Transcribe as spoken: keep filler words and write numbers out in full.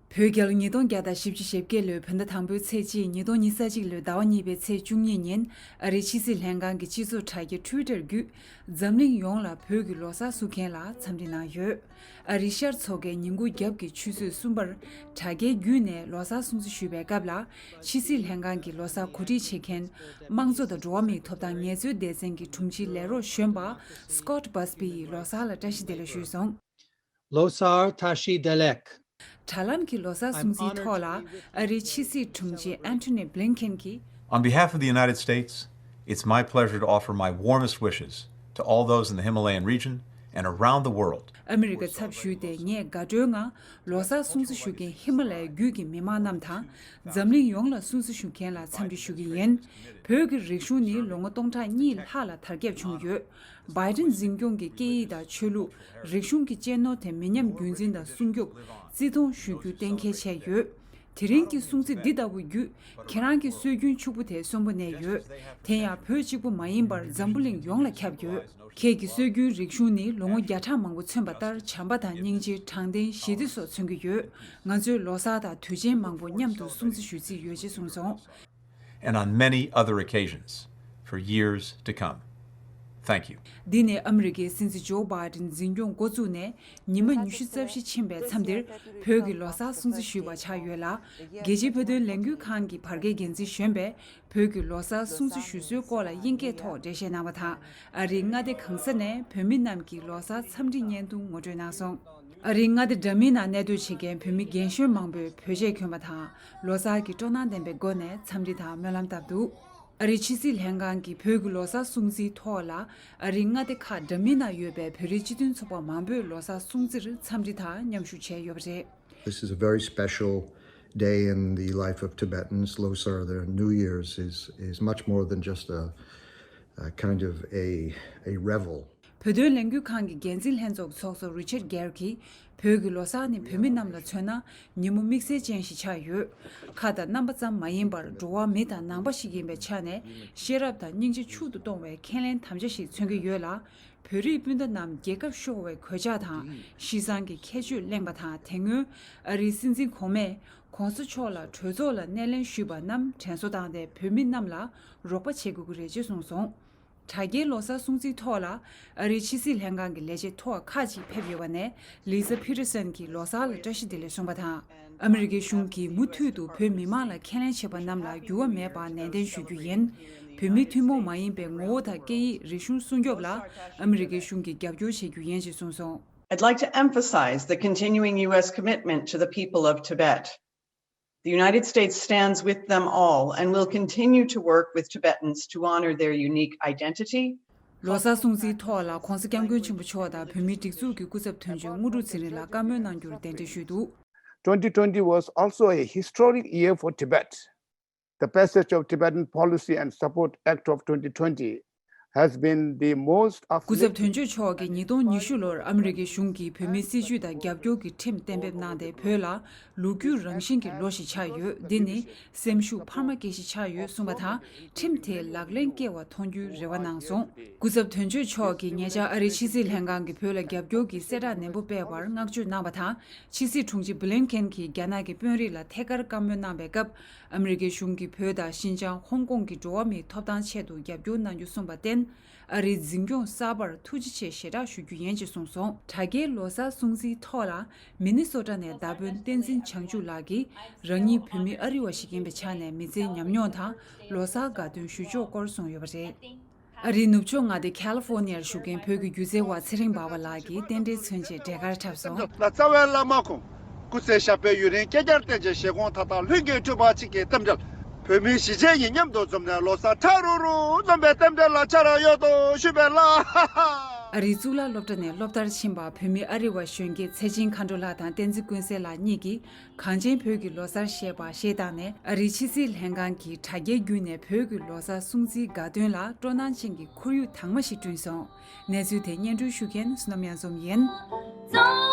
བོད་རྒྱལ་ལོ་ཉིས་སྟོང་བརྒྱ་དང་བཞི་བཅུ་ཞེ་བརྒྱད་ལོའི་བོད་ཟླ་དང་པོའི་ཚེས་གཅིག་ཉིས་སྟོང་ཉི་ཤུ་རྩ་གཅིག་ལོའི་ཟླ་བ་གཉིས་པའི་ཚེས་བཅུ་གཉིས་ཉིན་ཨ་རིའི་ཕྱི་སྲིད་ལྷན་ཁང་གི་སྤྱི་ཚོགས་དྲ་རྒྱའི་ཊུའི་ཊར་བརྒྱུད། འཛམ་གླིང་ཡོངས་ལ་བོད་ཀྱི་ལོ་གསར་བསུ་མཁན་ལ་འཚམས་འདྲི་གནང་ཡོད། ཨ་རིའི་ཤར་མཚོ་ཁའི་ཉིན་གུང་རྒྱབ་ཀྱི་ཆུ་ཚོད་གསུམ་པར་དྲ་རྒྱའི་བརྒྱུད་ནས་ལོ་གསར་སྲུང་བརྩི་ཞུས་པའི་སྐབས་ལ། ཕྱི་སྲིད་ལྷན་ཁང་གི་ལོ་གསར་གོ་སྒྲིག་བྱེད་མཁན་དམངས་གཙོ་དང་འགྲོ་བ་མིའི་ཐོབ་ཐང་ངལ་རྩོལ་སྡེ་ཚན་གྱི་དྲུང་ཆེའི་ལས་རོགས་གཞོན་པ་སི་ཀོཊ་བྷས་པི་ཡིས་ལོ་གསར་ལ་བཀྲ་ཤིས་བདེ་ལེགས་ཞུས་སོང་། ལོ་གསར་བཀྲ་ཤིས་བདེ་ལེགས། དྲ་ལམ་གྱི་ལོ་གསར་སྲུང་བརྩིའི་ཐོག་ལ་ཨ་རིའི་ཕྱི་སྲིད་དྲུང་ཆེ་ཨན་ཐོ་ནི་བྷི་ལིན་ཁེན་གྱིས། On behalf of the United States, it's my pleasure to offer my warmest wishes to all those in the Himalayan region and around the world. ཨ་མི་རི་ཀའི་ཚབ་ཞུས་ཏེ་ངས་དགའ་སྤྲོའི་ངང་ལོ་གསར་སྲུང་བརྩི་ཞུ་མཁན་ཧི་མ་ལ་ཡའི་རྒྱུད་ཀྱི་མི་མང་རྣམས་དང་། འཛམ་གླིང་ཡོངས་ལ་སྲུང་བརྩི་ཞུ་མཁན་ལ་འཚམས་འདྲི་ཞུ་གི་ཡིན། བོད་ཀྱི་རིག་གཞུང་ནི་ལོ་ངོ་སྟོང་ཕྲག་གཉིས་ལྷག་ལ་དར་ཁྱབ་བྱུང་ཡོད། བྷའི་ཌེན་འཛིན་སྐྱོང་གིས་སྐད་ཡིག་དང་ཆོས་ལུགས། རིག་གཞུང་གི་གཅེས་ནོར་དེ་མི་ཉམས་རྒྱུན་འཛིན་དང་སྲུང་སྐྱོབ། བརྩི་མཐོང་ཞུ་རྒྱུ་གཏན་འཁེལ་བྱས་ཡོད། དེ་རིང་གི་སྲུང་བརྩི་འདི་ལྟ་བུ་བརྒྱུད། ཁྱེད་རང་གི་སྲོལ་རྒྱུན་ཕྱུག་པོ་དེ་གསོན་པོ་གནས་ཡོད། དེ་ཡང་བོད་གཅིག་པུ་མ་ཡིན་པར་འཛམ་བུ་གླིང་ཡོངས་ལ་ཁྱབ་ཡོད། ཁྱེད་ཀྱི་སྲོལ་རྒྱུན་རིག་གཞུང་ནི་ལོ་ངོ་བརྒྱ་ཕྲག་མང་པོ་མཚོན་པ་ལྟར་བྱམས་པ་དང་སྙིང་རྗེ། དྲང་བདེན། ཞི་བདེ་སོགས་མཚོན་གྱི་ཡོད། ང་ཚོས་ལོ་གསར་དང་དུས་ཆེན་མང་པོ་མཉམ་དུ་སྲུང་བརྩི་ཞུ་རྩིས་ཡོད་ཅེས་གསུངས་སོང་། And on many other occasions for years to come. Thank you. འདི་ནི་ཨ་མི་རི་ཀའི་སྲིད་འཛིན་ཇོ་བྷའི་ཌེན་འཛིན་སྐྱོང་འགོ་བཙུགས་ནས་ཉི་མ་ཉི་ཤུ་རྩ་བཞི་ཕྱིན་པའི་མཚམས་འདིར་བོད་ཀྱི་ལོ་གསར་སྲུང་བརྩི་ཞུས་པ་ཆགས་ཡོད་ལ། རྒྱལ་སྤྱིའི་བོད་དོན་ལས་འགུལ་ཁང་གི་བར་བརྒལ་འགན་འཛིན་གཞོན་པས་བོད་ཀྱི་ལོ་གསར་སྲུང་བརྩི་ཞུ་སྲོལ་སྐོར་ལ་དབྱིན་སྐད་ཐོག་འགྲེལ་བཤད་གནང་བ་དང་། ཨ་རིའི་མངའ་སྡེ་གང་ས་ནས་བོད་མི་རྣམས་ཀྱིས་ལོ་གསར་འཚམས་འདྲི་བརྙན་ཐུང་ངོ་སྤྲོད་གནང་སོང་། ཨ་རིའི་མངའ་སྡེ་འདྲ་མིན་ནང་གནས་སྡོད་བྱེད་མཁན་བོད་མི་རྒན་གཞོན་མང་པོས་བོད་ཆས་གྱོན་པ་དང་། ལོ་གསར་གྱི་སྤྲོ་སྣང་ལྡན་པའི་སྒོ་ནས་འཚམས་འདྲི་དང་སྨོན་ལམ་བཏབ་འདུག་ཨ་རིའི་ཕྱི་སྲིད་ལྷན་ཁང་གིས་བོད་ཀྱི་ལོ་གསར་སྲུང་བརྩིའི་ཐོག་ལ། ཨ་རིའི་མངའ་སྡེ་ཁག་འདྲ་མིན་ནང་ཡོད་པའི་བོད་རིགས་སྤྱི་མཐུན་ཚོགས་པ་མང་པོས་ལོ་གསར་སྲུང་བརྩིར་འཚམས་འདྲི་དང་མཉམ་ཞུགས་བྱས་ཡོད་པ་རེད། This is a very special day in the life of Tibetans. Losar, their New Year's, is, is much more than just a, a kind of a, a revel. བོད་དོན་ལས་འགུལ་ཁང་གི་འགན་འཛིན་ལྷན་ཚོགས་ཚོགས་གཙོ་རི་ཆར་གྷེལ་གྱིས། བོད་ཀྱི་ལོ་གསར་ནི་བོད་མི་རྣམས་ལ་མཚོན་ན་ཉིན་མོ་དམིགས་བསལ་ཅན་ཞིག་ཆགས་ཡོད། ཁ་དང་རྣམ་པ་ཙམ་མ་ཡིན་པར་འགྲོ་བ་མི་དང་ནང་པ་ཞིག་ཡིན་པའི་ཆ་ནས་ཤེས་རབ་དང་སྙིང་རྗེ་ཕྱུག་ཏུ་གཏོང་བའི་ཁས་ལེན་དམ་བཅའ་ཞིག་མཚོན་གྱི་ཡོད་ལ། བོད་རིགས་སྤུན་ཟླ་རྣམས་རྒྱལ་ཁབ་ཤོར་བའི་གོད་ཆག་དང་ཤི་གསོན་གྱི་ཁྱད་ཆོས་གླེང་བ་དང་། དེ་སྔོན་ཨ་རིའི་སྲིད་འཛིན་གོང་མས་༸གོང་ས་མཆོག་ལ་གྲོས་ཚོགས་ལ་སྣེ་ལེན་ཞུས་པ་རྣམས་དྲན་གསོ་བཏང་སྟེ་བོད་མི་རྣམས་ལ་རོགས་པ་བྱེད་དགོས་ཀྱི་རེད་ཅེས་གསུངས་སོང་། དྲ་རྒྱའི་ལོ་གསར་སྲུང་བརྩིའི་ཐོག་ལ་ཨ་རིའི་ཕྱི་སྲིད་ལྷན་ཁང་གི་ལས་བྱེད་མཐོ་བ་ཁག་ཅིག་ཕེབས་ཡོད་པ་ནས་ལི་ཛ་ཕི་ཊར་སན་གྱིས་ལོ་གསར་ལ་བཀྲ་ཤིས་བདེ་ལེགས་གསུངས་པ་དང་། ཨ་མི་རི་ཀའི་གཞུང་གིས་མུ་མཐུད་དུ་བོད་མི་མང་ལ་ཁས་ལེན་བྱས་པ་རྣམས་ལ་འགྱུར་བ་མེད་པར་ནན་ཏན་ཞུ་རྒྱུ་ཡིན། བོད་མིའི་ཐུན་མོང་མ་ཡིན་པའི་ངོ་བོ་དང་སྐད་ཡིག་རིག་གཞུང་སྲུང་སྐྱོབ་ལ་ཨ་མི་རི་ཀའི་གཞུང་གིས་རྒྱབ་སྐྱོར་བྱེད་རྒྱུ་ཡིན་ཞེས་གསུངས་སོང་། I'd like to emphasize the continuing U S commitment to the people of Tibet. The United States stands with them all and will continue to work with Tibetans to honor their unique identity. ལོ་གསར་སྲུང་བརྩིའི་ཐོག་ལ་༸གོང་ས་༸སྐྱབས་མགོན་ཆེན་པོ་མཆོག་དང་བོད་མིའི་སྒྲིག་འཛུགས་ཀྱི་སྐུ་ཚབ་དོན་གཅོད་དངོས་གྲུབ་ཚེ་རིང་ལ་བཀའ་མོལ་གནང་རྒྱུར་གདན་འདྲེན་ཞུས་འདུག Twenty twenty was also a historic year for Tibet. The passage of Tibetan Policy and Support Act of twenty twenty has been the most སྐུ་ཚབ་དོན་གཅོད་མཆོག་གིས་ཉིས་སྟོང་ཉི་ཤུ་ལོར་ཨ་མི་རི་ཀའི་གཞུང་གིས་བོད་མིའི་སྲིད་ཇུས་དང་རྒྱབ་སྐྱོར་གྱི་ཁྲིམས་གཏན་འབེབས་གནང་སྟེ་བོད་ལ་ལོ་རྒྱུས་རང་བཞིན་གྱི་ལོ་ཞིག་ཆགས་ཡོད། འདི་ནི་སེམས་ཤུགས་འཕར་མ་སྐྱེ་གཞི་ཆགས་ཡོད་གསུངས་པ་དང་། ཁྲིམས་དེ་ལག་ལེན་སྐྱེལ་བ་མཐོང་རྒྱུའི་རེ་བ་གནང་སོང་། སྐུ་ཚབ་དོན་གཅོད་མཆོག་གིས་ཉེ་ཆར་ཨ་རིའི་ཕྱི་སྲིད་ལྷན་ཁང་གིས་བོད་ལ་རྒྱབ་སྐྱོར་གྱི་གསལ་བསྒྲགས་ནན་པོ་སྤེལ་བར་བསྔགས་བརྗོད་གནང་བ་དང་། ཕྱི་སྲིད་དྲུང་ཆེ་བྷི་ལིན་ཁེན་གྱིས་རྒྱ་ནག་གི་དཔོན་རིགས་ལ་ཐད་ཀར་བཀའ་མོལ་གནང་བའི་སྐབས། ཨ་མི་རི་ཀའི་གཞུང་གིས་བོད་དང་ཤིན་ཅང་། ཧོང་ཀོང་གི་འགྲོ་བ་མིའི་ཐོབ་ཐང་ཆེད་དུ་རྒྱབ་སྐྱོར་གནང་རྒྱུ་གསུངས་པར་བརྟེན། ཨ་རིའི་འཛིན་སྐྱོང་གསར་པར་ཐུགས་རྗེ་ཆེ་ཞེ་དྲག་ཞུ་རྒྱུ་ཡིན་ཅེས་གསུངས་སོང་། དྲ་རྒྱའི་ལོ་གསར་སྲུང་བརྩིའི་ཐོག་ལ། མི་ནི་སོ་ཊ་ནས་མདའ་དཔོན་བསྟན་འཛིན་བྱང་ཆུབ་ལགས་ཀྱིས། རང་ཉིད་བོད་མི་ཨ་རི་བ་ཞིག་ཡིན་པའི་ཆ་ནས་མི་ཚེའི་ཉམས་མྱོང་དང་། ལོ་གསར་དགའ་སྟོན་ཞུ་ཕྱོགས་སྐོར་གསུངས་ཡོད་པ་རེད། ཨ་རིའི་ནུབ་ཕྱོགས་མངའ་སྡེ་ཁ་ལི་ཧྥོར་ནི་ཡར་བཞུགས་མཁན་བོད་ཀྱི་སྒྱུ་རྩལ་བ་ཚེ་རིང་འབར་བ་ལགས་ཀྱིས་རྟེན་འབྲེལ་མཚོན་ཆེད་འབྲས་དཀར་འཁྲབ་སོང་། ལ་རྩ་བའི་བླ་མ་ཁོང་། སྐུ་ཚེ་ཞབས་པད་ཡུན་རིང་བསྐལ་བརྒྱར་བརྟན་ཅིང་བཞེད་དགོངས་མཐའ་དག་ལྷུན་གྱིས་གྲུབ་པ་ཅིག་གི་རྟེན་འབྲེལ། བོད་མི་གཞིས་བྱེས་གཉིས་མཉམ་དུ་འཛོམས་ནས་ལོ་གསར་ཁྲ་རུ་རུ་འཛོམས་པའི་རྟེན་འབྲེལ་ལ་ཆ་ར་ཡོད་དོ་ཞུས་པའི་ལ། ཨ་རིའི་གཙུག་ལག་སློབ་གྲྭ་ནས་སློབ་མཐར་ཕྱིན་པ་བོད་མི་ཨ་རི་བ་གཞོན་སྐྱེས་ཚེ་ཆེན་མཁའ་འགྲོ་ལགས་དང་བསྟན་འཛིན་ཀུན་གསལ་ལགས་གཉིས་ཀྱིས། གངས་ཅན་བོད་ཀྱི་ལོ་གསར་ཞེས་པ་གཞས་བཏང་ནས་ཨ་རིའི་ཕྱི་སྲིད་ལྷན་ཁང་གིས་དྲ་རྒྱའི་བརྒྱུད་ནས་བོད་ཀྱི་ལོ་གསར་སྲུང་བརྩིའི་དགའ་སྟོན་ལ་སྤྲོ་སྣང་ཅན་གྱི་ཁོར་ཡུག་དྭངས་མ་ཞིག་བསྐྲུན་སོང་། གནས་ཚུལ་དེ་སྙན་སྒྲོན་ཞུ་མཁན་བསོད་ནམས་དབྱངས་འཛོམས་ཡིན།